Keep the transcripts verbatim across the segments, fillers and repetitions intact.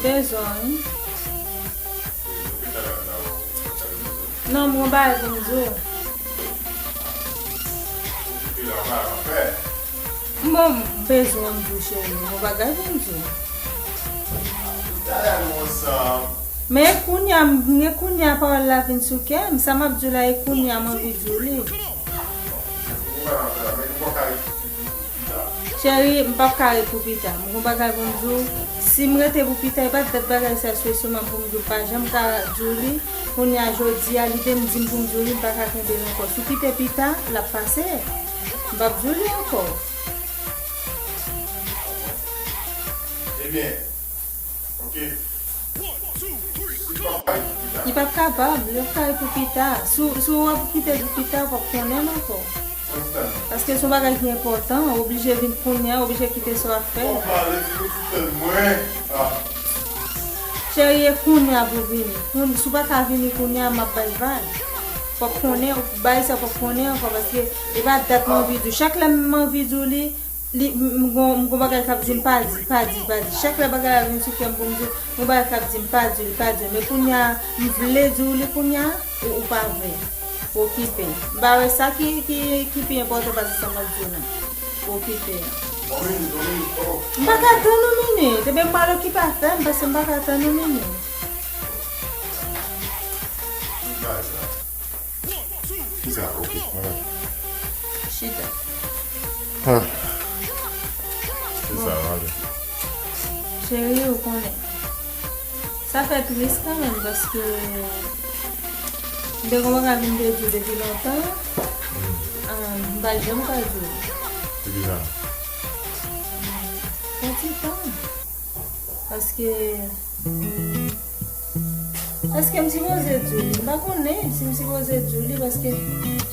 Bezwen, wi. Non, m gon bagay pou m di w. M bon, m bezwen w, m di w, cheri, m gon bagay pou m di w. Men kounye a, men kounye a pawòl la vin sou kè m, sa m ap di w la, e kounye a m anvi di w li. Cheri, m p ap ka ret pou pita. M gon bagay pou m di w. Si m rete pou pita, e pa dat bagay sa espesyalman pou m di w, pa janm ka di w li. Kounye a, jodi a, lide m di m pou m di w li, m pa ka kenbe l ankò. Si w kite pita, l ap pase. M p ap di w li ankò. Ebyen, ok. Li p ap kapab, li p ap ka ret pou pita. Si w, si w ap kite l pou pita, w p ap konnen l ankò. Paske se yon bagay ki enpòtan, w oblije vin kounye a, w oblije kite sa w ap fè. Cheri, e kounye a pou w vini. Koun-, si w pa ka vini kounye a, m ap bay vag. W ap konnen, bagay sa w ap konnen ankò, paske e pa dat m anvi di w. Chak lè m anvi di w li, Li, m, m gon, m gon bagay k ap di m pa di, pa di, pa di. Chak lè bagay la vin sou kè m pou m di, m gon bagay k ap di m pa di, pa di. Men kounye a, m vle di w li kounye a, ou, ou pa vle. Okipe. M pa wè sa ki, ki, ki pi enpòtan pase sa m ap di w nan. Okipe. M pa ka tann yon minit. Ebyen, m al okipe afè m, paske m pa ka tann yon minit. Kisa? Ok, mwen la. Chita. Ah. Kisa, ale. Cheri, ou konnen. Sa fè tris kanmenm, paske m te gon bagay pou m te di w depi lontan. Hmm. Ah, m pa janm ka di w. Se kisa? Yon ti tan. Paske, èske m sipoze di w li? M pa konnen si m sipoze di w li, paske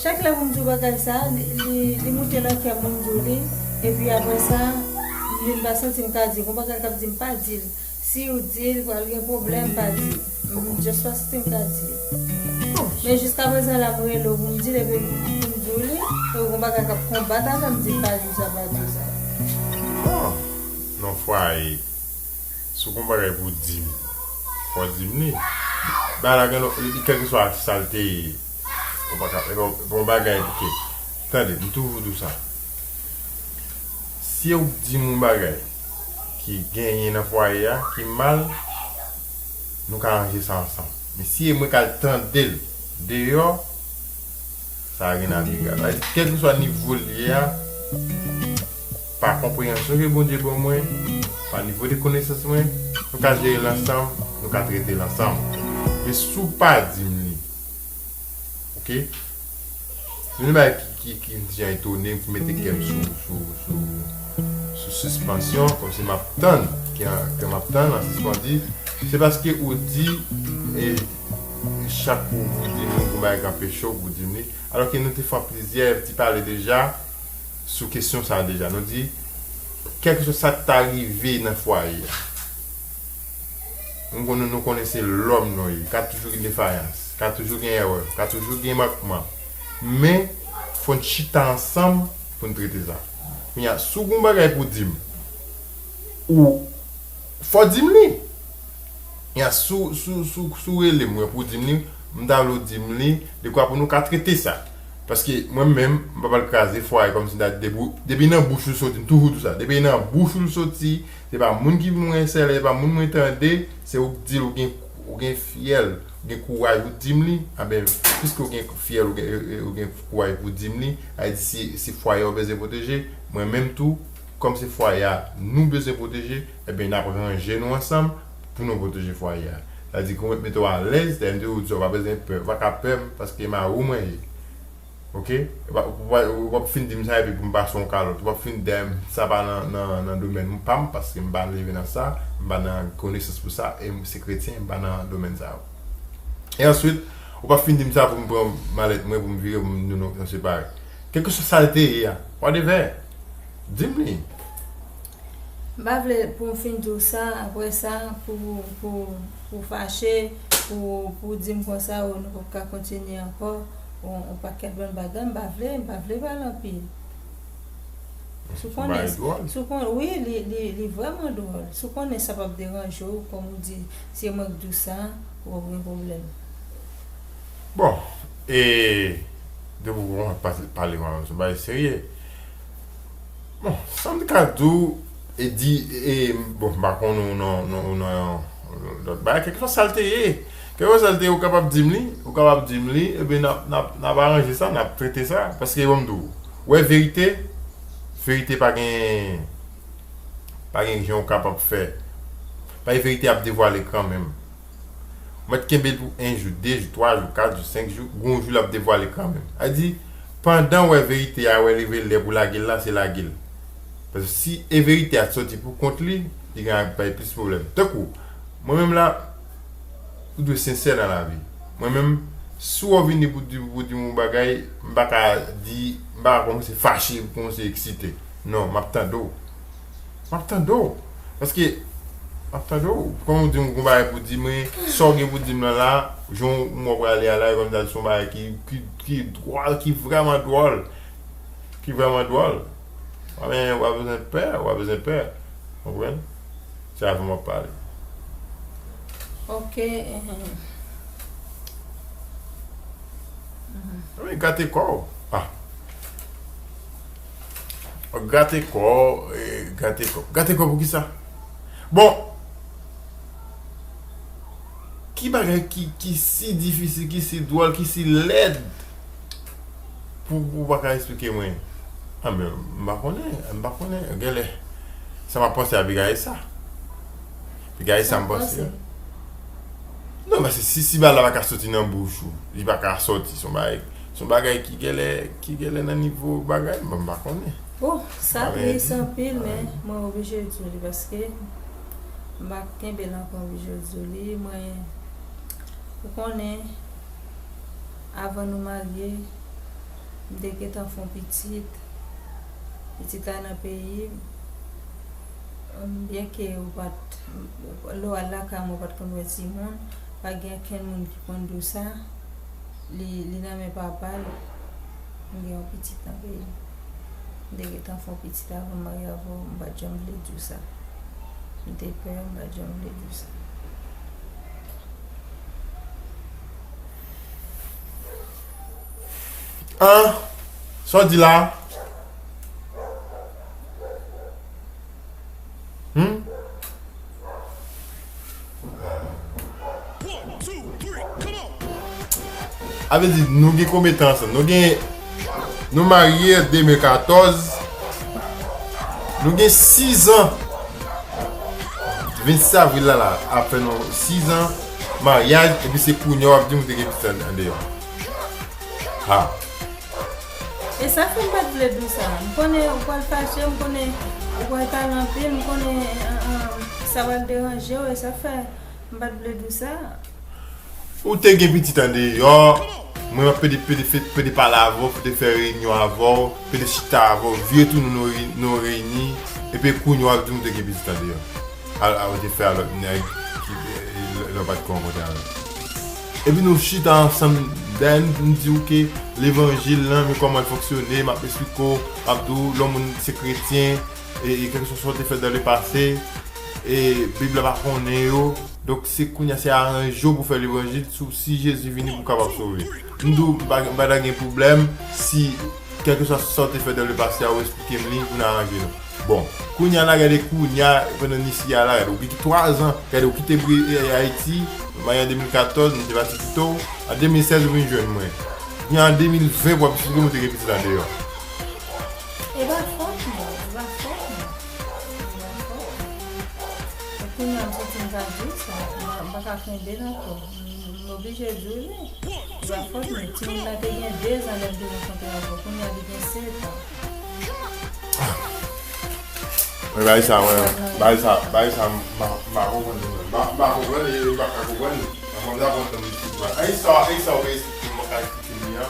chak lè pou m di w bagay sa, li, li, li moute nan kè m pou m di w li. Epi apre sa, li, m pa santi m ka di l. Gon bagay k ap di m pa di l. Si w di l, pral gen pwoblèm, pa di l. M just pa santi m ka di l. Men jiskaprezan la, m rele w pou m di l, epi pou m di w li, epi gon bagay k ap konbat avè m, di m pa di w sa, pa di w sa. Bon, nan fwaye, si w gon bagay pou w di m, fò w di m li. Bagay la gen lò, li, kèlkeswa sa l te ye, ou pa ka, e pa, e pa yon bagay, ok. Tande, m toujou di w sa. Si w di m yon bagay ki genyen nan fwaye a, ki mal, nou ka ranje sa ansanm. Men si e mwen k al tande l deyò, sa a gen nan amiga. Sa vle di, kèlkeswa nivo l ye a, pa konpreyansyon ke Bondye ban mwen, pa nivo de konesans mwen, nou ka jere l ansanm, nou ka trete l ansanm. Men si w pa di m li, ok? Youn nan bagay ki, ki, ki m ti jan etone, ki mete kè m sou, sou, sou, sou sispansyon, kòmsi m ap tann, ke, ke m ap tann an sispann di, se paske ou di, e, chak kou ou di m yon bagay k anpeche w pou w di m li, alòske nou te fè plizyè ti pale deja sou kesyon sa a deja. Nou di, kèlkeswa sa k ta rive nan fwaye a, nou konnen, nou konnen se lòm nou ye, ka toujou gen defayans, ka toujou gen erè, ka toujou gen mankman. Men, fò n chita ansanm pou n trete sa. Kounye a, si w gen yon bagay pou w di m, ou, fò w di m li. Kounye a, si w, si w, si w, si w rele m, wi, pou w di m li, m ta vle w di m li, dekwa pou nou ka trete sa. Paske mwen menm, m pa pral kraze fwaye kòmsi m ta depi, depi nan bouch ou l soti, m toujou di w sa. Depi nan bouch ou l soti, se pa moun ki mwen sèle, se pa moun mwen tande, se ou k di l, ou gen, ou gen fyèl, ou gen kouraj pou w di m li, anben, piske ou gen fyèl, ou gen, ou gen kouraj pou w di m li, sa vle di se, se fwaye a ou bezwen pwoteje, mwen menm tou, kòm se fwaye a nou bezwen pwoteje, ebyen, n ap ranje nou ansanm pou nou pwoteje fwaye a. Sa vle di ke ou mete w alèz, sa vle di ou di w pa bezwen pè, ou pa ka pè m, paske mari w mwen ye. Ok? Ou pa, ou pa, ou p ap fin di m sa epi pou m pase yon kalòt. Ou p ap fin di m sa pa nan, nan, nan domèn pa m, paske m pa leve nan sa, m pa nan konesans pou sa, e m se kretyen, m pa nan domèn sa yo. E answit, ou p ap fin di m sa pou m pran malèt mwen, pou m vire, pou m, nou, nou, nou separe. Kèlkeswa sa l te ye a, whatever, di m li. M pa vle pou m fin di w sa, apre sa, pou, pou, pou fache, pou, pou di m konsa, o, nou p ap ka kontinye ankò, yon, yon pakèt bann bagay, m pa vle, m pa vle pale anpil. Si w konnen, si w konnen, wi, li, li, li vrèman dwòl. Si w konnen sa p ap deranje w, kòm ou di, se mwen k di w sa, ou p ap gen pwoblèm. Bon, e depi w kòmanse pale, pale kòmanse bagay serye. Bon, sa m te ka di w, e di, e, bon, m pa konnen ou nan, nan, ou nan yon lòt bagay, kèlkeswa sa l te ye, kèlkeswa sa l te ye, ou kapab di m li, ou kapab di m li, ebyen, n ap, n ap, n ap aranje sa, n ap trete sa, paske, bon, m di w, ou wè verite, verite pa gen, pa gen jan ou kapab fè, pa gen verite ap devwale kanmenm. Ou mèt kenbe l pou en jou, de jou, twa jou, kat jou, senk jou, gon jou l ap devwale kanmenm. Sa di, pandan w wè verite a, wè li rive lè pou lage l la, se lage l. Paske si e verite a t sòti pou kont li, li gen bay plis pwoblèm. Tankou, mwen menm la, ou dwe sensè nan lavi. Mwen menm, si w vini pou di, pou di m yon bagay, m pa ka di, m pa ka kòmanse fache, kòmanse eksite. Non, m ap tande w. M ap tande w. Paske, m ap tande w. Kòman w di m gon bagay pou di mwen, sa w gen pou di m lan la, jan w wè w prale a la, e kòmsi se yon bagay ki, ki, ki dwòl, ki vrèman dwòl. Ki vrèman dwòl. Mwen, w pa bezwen pè, w pa bezwen pè. Konprann? Se avè w m ap pale. Ok. Wi, gate kò w. Ah. Gate kò, e, gate kò. Gate kò pou kisa? Bon, ki bagay ki, ki si difisil, ki si dwòl, ki si lèd pou, pou w pa ka eksplike mwen? A, men, m pa konnen, m pa konnen. Genlè, sa m ap panse a piga e sa. Piga e sa m panse. Non, men si, si bagay la pa ka soti nan bouch ou, li pa ka soti, se yon bagay, se yon bagay ki genlè, ki genlè nan nivo bagay, bon, m pa konnen. Oh, sa tris anpil, men mwen oblije di w li paske m pa kenbe l ankò, m oblije di w li. Mwen, ou konnen, avan nou marye, m te gentan fè yon pitit. Pitit la nan peyi m. Byenke ou pa t, lè w al lakay mwen, ou pa t konn wè timoun, pa gen okenn moun ki konn di w sa. Li, li nan men papa l. M gen yon pitit nan peyi m. M te gentan fè yon pitit avan m marye avè w, m pa t janm vle di w sa. M te pè, m pa t janm vle di w sa. An, sa w di la? Hmm? A vle di, nou gen konbyen tan ansanm? Nou gen, nou marye an de mil katòz. Nou gen sis an. Vennsis avril la, la, ap fè nou sis an maryaj, epi se kounye a w ap di m ou te gen pitit an, andeyò. Ha. E sa fè m pa t vle di w sa. M konnen ou pral fache, m konnen ou pral pale anpil, m konnen, eh, eh, sa pral deranje w, e sa fè m pa t vle di w sa. Ou te gen pitit andeyò, mwen ap pede, pede, pede pale avè w, pede fè reyinyon avè w, pede chita avè w, vire tounen nou, nou reyini, epi kounye a w ap di m ou te gen pitit andeyò. Al, al, ou te fè a lòt nèg, ki, lè, lè w pa t ko rankontre avè l. Epi nou chita ansanm, dayè m, m di w ke levanjil lan, men kòman l fonksyone, m ap esplike w, m ap di w, lè yon moun se kretyen, e, e kèlkeswa sa w te fè dans le passé, e Bib la pa konnen yo. Donk, se kounye a, se aranje w pou fè levanjil, si, si Jezi vini pou w kapab sove. M di w, m pa, m pa ta gen pwoblèm si kèlkeswa sa w te fè dans le passé a, ou esplike m li pou n aranje nou. Bon, kounye a la, gade kounye a, pandan n isi a la, gade, ou gen twa zan, gade, ou kite Bri-, e, Ayiti, m marye an de mil katòz, m te pati pito, an de mil sèz, ou vin jwenn mwen. Kounye a, an de mil ven, pou w ap esplike m ou te gen pitit andeyò. E pa fòt mwen, e pa fòt mwen. E pa fòt mwen. E kounye a, m santi m ka di w sa, m pa, m pa ka kenbe l ankò. M, m oblije di w li. E pa fòt mwen. Timoun nan te gen de zan lè m te rankontre avè w. Kounye a, li gen sèt an. Men bagay sa, mwen, bagay sa, bagay sa, m pa, m pa konprann li, mwen. M pa, m pa konprann li, e m pa ka konprann li. Mwen, m pa konprann li. Ay, sa, ay, sa, ou ka esplike m, ou ka esplike m li an.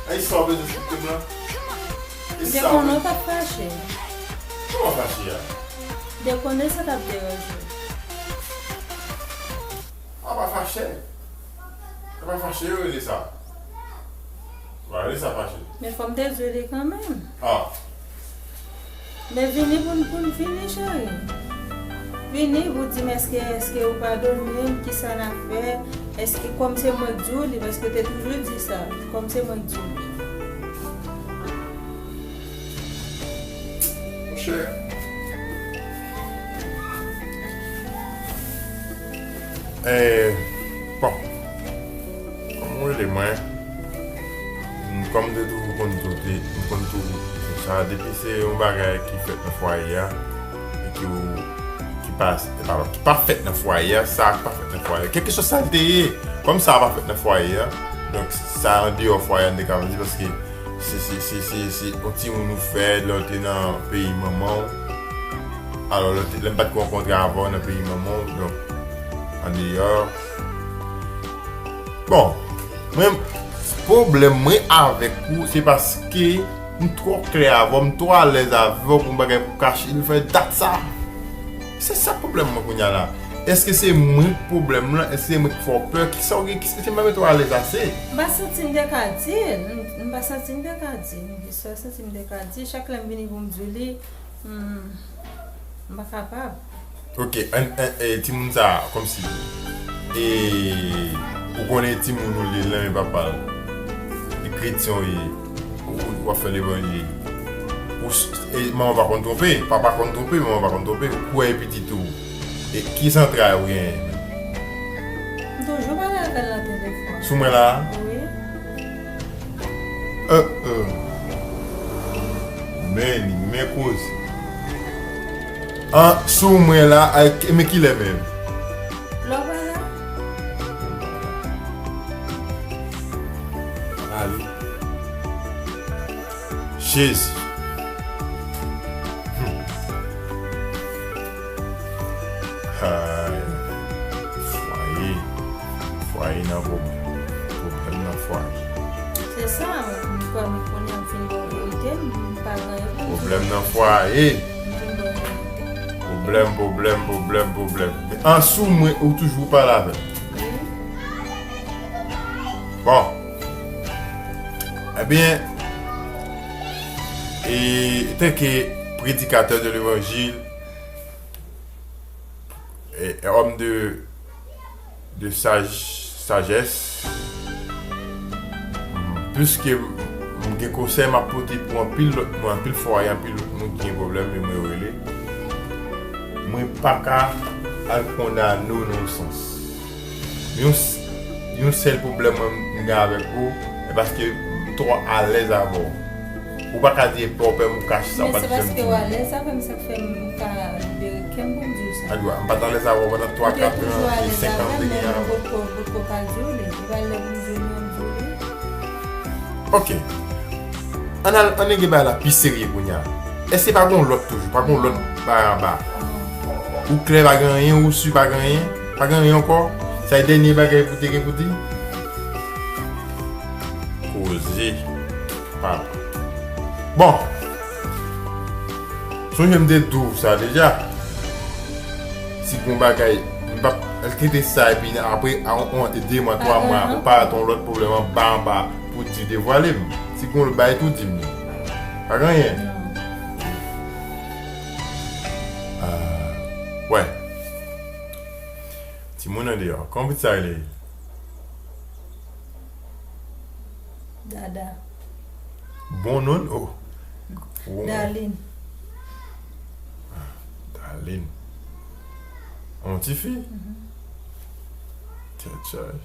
Ay, sa, ou bezwen esplike m lan. E sa, ou bezwen. M te konnen w t ap fache. Kòman fache a? M te konnen sa t ap deranje w. A pa fache. A pa fache, yo rele sa. Yo rele sa fache. Men fò m te di w li kanmenm. Ah. Men vini pou n, pou n vini, cheri. Vini pou di m èske, èske ou padone m, kisa n ap fè, èske kòm se mwen k di w li, paske w te toujou di sa, kòm se mwen k di w li. Monchè. Eh, bon. Kòm ou rele mwen, m, kòm m te toujou konn di w, te, m konn toujou di w sa, depi se yon bagay ki fèt nan fwaye a, e ki ou, ki pa, e pa, ki pa fèt nan fwaye a, sa pa fèt nan fwaye a. Kèlkeswa sa l te ye, kòm sa pa fèt nan fwaye a, donk sa andeyò fwaye a, n te ka di, paske se, se, se, se, se yon timoun ou fè lè w te nan peyi manman w. Alò, lè w te, lè m pa t ko rankontre avè w nan peyi manman w, donk, andeyò. Bon, mwen, pwoblèm mwen avèk ou, se paske m twò klè avè w, m twò alèz avè w pou yon bagay pou kache l fè dat sa. Se sa pwoblèm mwen kounye a la. Èske se mwen k pwoblèm lan? Èske se mwen k fè w pè? Kisa w gen? Kisa, èske m pa mete w alèz ase? M pa santi m te ka di l. M, m pa santi m te ka di l. M jis pa santi m te ka di l. Chak lè m vini pou m di w li, hmm, m pa kapab. Ok, an, an, e, timoun sa a, kòmsi, e, ou konnen timoun ou li, l renmen papa l. Li kretyen ou ye. Ou, ou, w ap fè levanjil. Ou s-, e, manman pa konn twonpe, papa konn twonpe, manman pa konn twonpe. Ou kwè e pitit ou. E ki zantray ou genyen menm? M toujou pale avè l nan telefòn. Sou mwen la a? Wi. Euh, euh. Men li, men koze. An, sou mwen la, ay, men kilè menm? Lè w pa la? Ale. Jezi. Hmm. Ay. Fwaye. Fwaye nan pwoblèm. Pwoblèm nan fwaye. Se sa, m kwè m konnen m fin ba w verite, m pa gen anyen pou m di. Pwoblèm nan fwaye. M fin ba w verite. Pwoblèm, pwoblèm, pwoblèm, pwoblèm. Men an sou mwen, ou toujou pale avè m. Wi. Bon. Ebyen, e, tanke predikatè de levanjil, e, e, homme de, de saj-, sagesse, mm, piske m, m gen konsèy m ap pote pou anpil lòt moun, anpil fwaye, anpil lòt moun ki gen pwoblèm, e mwen yo rele. Mwen pa ka al kondane w nan yon sans. Yon s-, yon sèl pwoblèm mwen m gen avèk ou, e paske m twò alèz avè w. Ou pa ka di e pè w pè m ou kache sa, ou pa di janm di. Men se paske w alèz avè m, sa k fè m ka libere kè m pou m di w sa. Adwa, m pa t alèz avè w pandan twa, kat an, e senk an m te gen an. Ou te toujou alèz avè m, men m potko, potko ka di w li. E pa lè pou m di w li, m di w li. Ok. Ann al, ann rete bagay la pi serye kounye a. Èske pa gen yon lòt toujou? Pa gen yon lòt bagay anba? Ou klè pa gen anyen, ou si pa gen anyen? Pa gen anyen ankò? Sa e dènye bagay pou te gen pou di? Koze. Papa. Bon. Sonje m te di w sa deja. Si gon bagay, m p ap kite sa epi apre, a, on, on, de mwa, twa mwa, ou pa atann yon lòt pwoblèm anba, anba, pou di devwale m. Si gon lòt bagay tou, di m li. Pa gen anyen. Ah, wè. Timoun nan deyò. Kòman pitit sa rele? Dada. Bon non, oh. Oh. Darline. Ah, Darline. On ti fi? Mhm. Tèt chaje.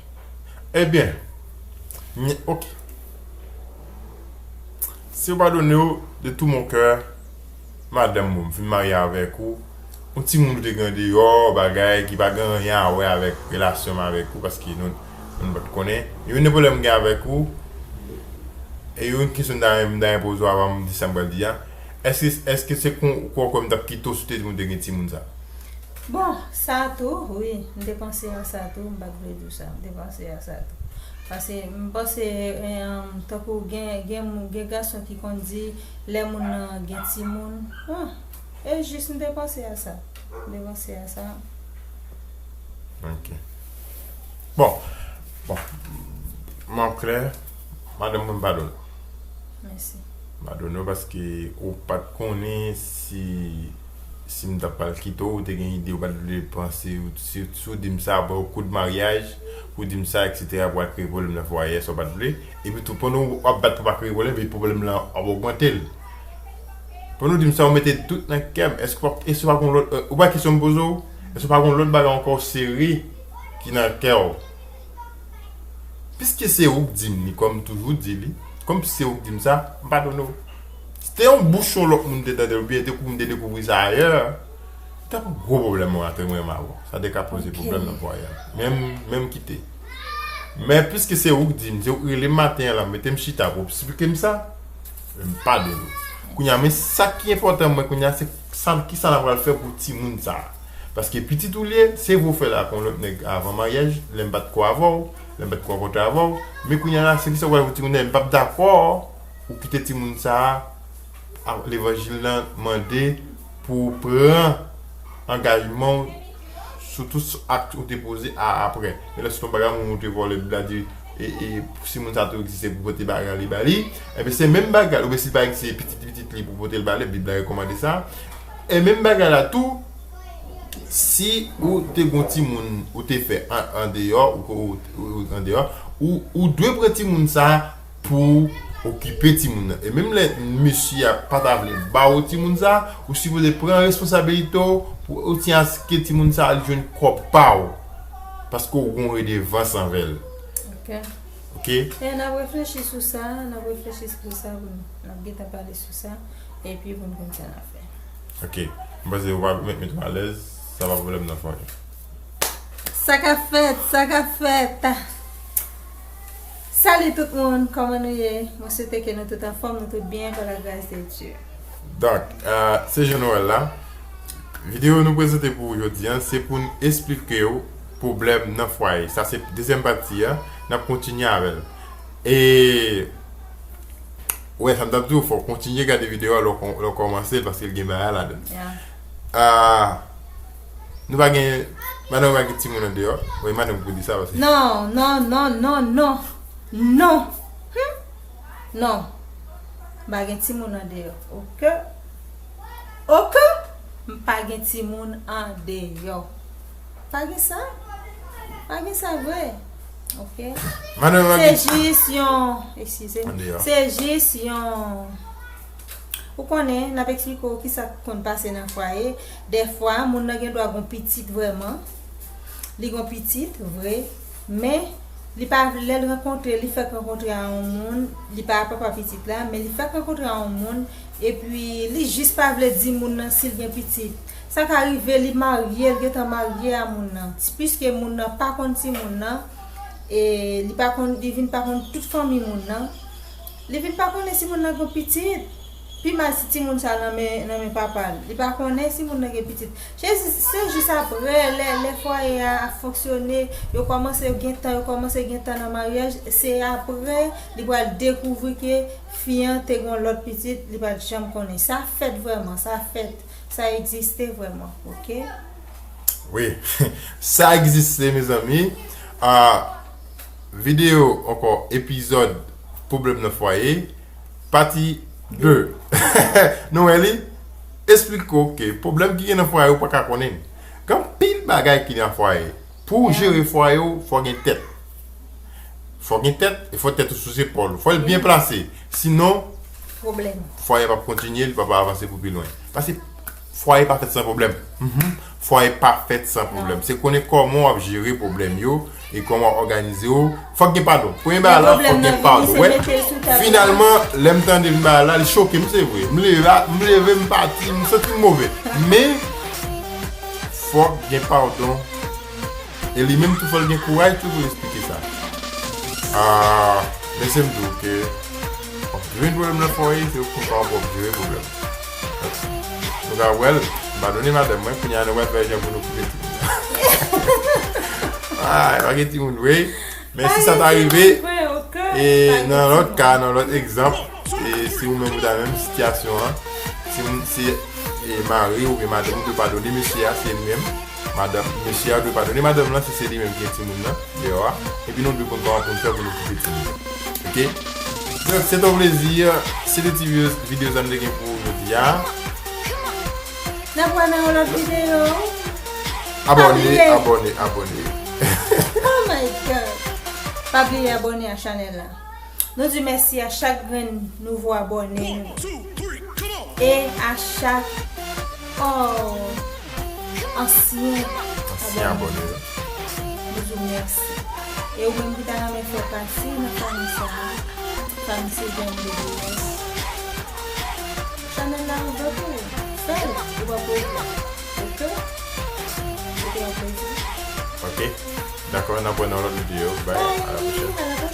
Ebyen, mi, ok. Si w padone w, de tout mon cœur, madanm mwen, m fin marye avèk ou, yon timoun ou te gen deyò, bagay ki pa gen anyen a wè avèk relasyon m avèk ou, paske nou, nou pa t konnen. Youn nan pwoblèm m gen avèk ou, e youn kesyon m ta renmen, m ta renmen poze w avan m di sa m pral di a, èske, èske se kon, ou kwè, ou kwè m t ap kite w si w te di m ou te gen timoun sa? Bon, sa tou, wi, m te panse a sa tou, m pa t vle di w sa, m te panse a sa tou. Paske m panse, em, tankou gen, gen moun, gen gason ki konn di, lè moun nan gen timoun, ah, e jis m te panse a sa. M te panse a sa. Ok. Bon, bon, m ap klè, madanm mwen padone. Mèsi. Padone w paske ou pa t konnen si, si m t ap pral kite w, ou te gen ide, ou pa t vle panse, ou, si, si w di m sa, apre yon kout maryaj, ou di m sa, etsetera, pou al kreye pwoblèm nan fwaye, sa w pa t vle. Epi tou, pandan w ap bat pou pa kreye pwoblèm, epi pwoblèm lan ap ogmante l. Pandan w di m sa, ou mete dout nan kè m. Èske w pa, èske w pa gen yon lòt, ou pa kesyon m poze w? Èske w pa gen yon lòt bagay ankò serye ki nan kè w? Piske se ou k di m li, kòm m toujou di li, kòm se ou k di m sa, m padone w. Si te yon bouch yon lòt moun te tande l, oubyen te kou m te dekouvri sa ayè, se t ap yon gwo pwoblèm mwen antre mwen avè w. Sa te ka poze pwoblèm nan fwaye a. Men m, men m kite. Men piske se ou k di m, se ou k rele m maten an la, mete m chita pou w eksplike m sa, men m padone w. Kounye a, men sa ki enpòtan mwen kounye a, se sa, kisa n ap pral fè pou timoun sa a. Paske pitit ou li ye, se vre w fè l ak yon lòt nèg avan maryaj, lè m pa t ko avè w, lè m pa t ko rankontre avè w. Men kounye a la, se kisa w pral pou timoun nan, m p ap dakò ou kite timoun sa a, a, levanjil lan mande pou w pran angajman w sou tout ak ou te poze a apre. Men lè se t yon bagay moun ou te vòlè, Bib la di, e, e, si moun sa tou egziste pou pote bagay li ba li, ebyen se menm bagay la, oubyen si l pa egziste, pitit pitit li pou pote l ba li, Bib la rekòmande sa. E menm bagay la tou, si ou te gon timoun ou te fè an, andeyò, ou, ou, ou, andeyò, ou, ou dwe pran timoun sa pou okipe timoun nan. E menm lè mesye a pa ta vle ba ou timoun sa, ou sipoze pran responsabilite w pou ou ti aske timoun sa al jwenn kòb pa w. Paske ou gon redevans anvè l. Ok. Ok? E n ap reflechi sou sa, n ap reflechi sou sa, pou n, n ap gentan pale sou sa, epi pou n kontinye afè. Ok. M panse ou pa met, met ou alèz, sa pa pwoblèm nan fwaye. Sa k ap fèt, sa k ap fèt. Salut tout moun, kòman nou ye? Mwen swete ke nou tout anfòm, nou tout byen, pa la gras de Dye. Donk, euh, se jan nou wè l la. Videyo nou prezante pou ou jodi a, se pou n esplike w pwoblèm nan fwaye. Sa se dezyèm pati a, n ap kontinye avè l. E, wè, sa m t ap di w, fò w kontinye gade videyo a lè w kò-, lè w kòmanse l, paske l gen bagay ladan l. Yeah. Ah, nou pa gen, madanm pa gen timoun andeyò. Wi, madanm pou di sa, paske... Non, non, non, non, non. Non. Hmm. Non. M pa gen timoun andeyò. Ok? Ok? M pa gen timoun andeyò. Pa gen sa? Pa gen sa vre. Ok? Madanm pa... Se gen jis yon, eskize. Andeyò. Se jis yon, ou konnen, n ap eksplike w kisa k konn pase nan fwaye. Dèfwa, moun nan gen dwa gon pitit vrèman. Li gon pitit, vre. Men, li pa, lè l rankontre, li fèk rankontre a yon moun, li pa papa pitit la, men li fèk rankontre a yon moun, epi li jis pa vle di moun nan si l gen pitit. Sa ka rive, li marye, l gentan marye a moun nan. Piske moun nan pa konn timoun nan, e li pa konn, li vin pa konn tout fanmi moun nan. Li vin pa konnen si moun nan gen pitit. Pi mal si timoun sa nan men, nan men papa l. Li pa konnen si moun nan gen pitit. Se jis, se jis apre, lè, lè fwaye a ap fonksyone, yo kòmanse gen tan, yo kòmanse gen tan nan maryaj, se apre li pral dekouvri ke fi an te gen lòt pitit, li pa t janm konnen. Sa fèt vrèman, sa fèt. Sa egziste vrèman, ok? Wi, sa egziste, mezanmi. Ah, videyo, ankò, epizòd Pwoblèm nan fwaye, pati de. Nou wè li? Esplike w ke pwoblèm ki gen nan fwaye ou pa ka konnen. Gen anpil bagay ki nan fwaye. Pou w jere fwaye w, fò gen tèt. Fò gen tèt, e fò tèt ou sou zepòl ou. Fò l byen plase. Sinon, pwoblèm. Fwaye p ap kontinye, li p ap avanse pou pi lwen. Paske fwaye pa fèt san pwoblèm. Mhm. Fwaye pa fèt san pwoblèm. Se konnen kòman w ap jere pwoblèm yo e kòman w ap òganize w. Fòk gen padon. Premye bagay la, fòk gen padon. Wè, finalman, lè m tande bagay la, li choke m, se vre. M leve, m leve, m pati, m santi m move. Men, fòk gen padon. E li menm tou, fò l gen kouraj tou pou l eksplike sa. Ah, men se m di w ke w ap jere pwoblèm nan fwaye, se konsa w ap jere pwoblèm. Nou ka wè l, m padone madanm mwen, kounye a nou pral fè jan pou nou koupe timoun. Ah, pa gen timoun vre. Men si sa ta rive, e nan lòt ka, nan lòt egzanp, e si ou menm ou ta nan menm sitiyasyon an, si, si e mari oubyen madanm ou te padone mesye a, se li menm. Madanm, mesye a dwe padone madanm lan si se li menm ki gen timoun nan deyò a. Epi nou dwe konn kòman pou n fè pou nou kite timoun nan. Ok? Donk, se te yon plezi. Se te ti videyo, videyo sa m te gen pou ou jodi a. N ap wè nan yon lòt videyo. Abòne, Pabliye. Abòne, abòne. Oh my god. Pa bliye abòne a chanèl la. Nou di mèsi a chak grenn nouvo abòne nou. E a chak oh, ansyen Ansyen abòne yo. Nou di mèsi. E ou menm ki ta renmen fè pati nan fanmi sa a, fanmi se jan de chanèl la ouvè pou ou. Fè l, ou pa pou ou. Ok? Se te yon plezi. Ok. Dakò, n ap wè nan lòt videyo. Bye. À la prochaine.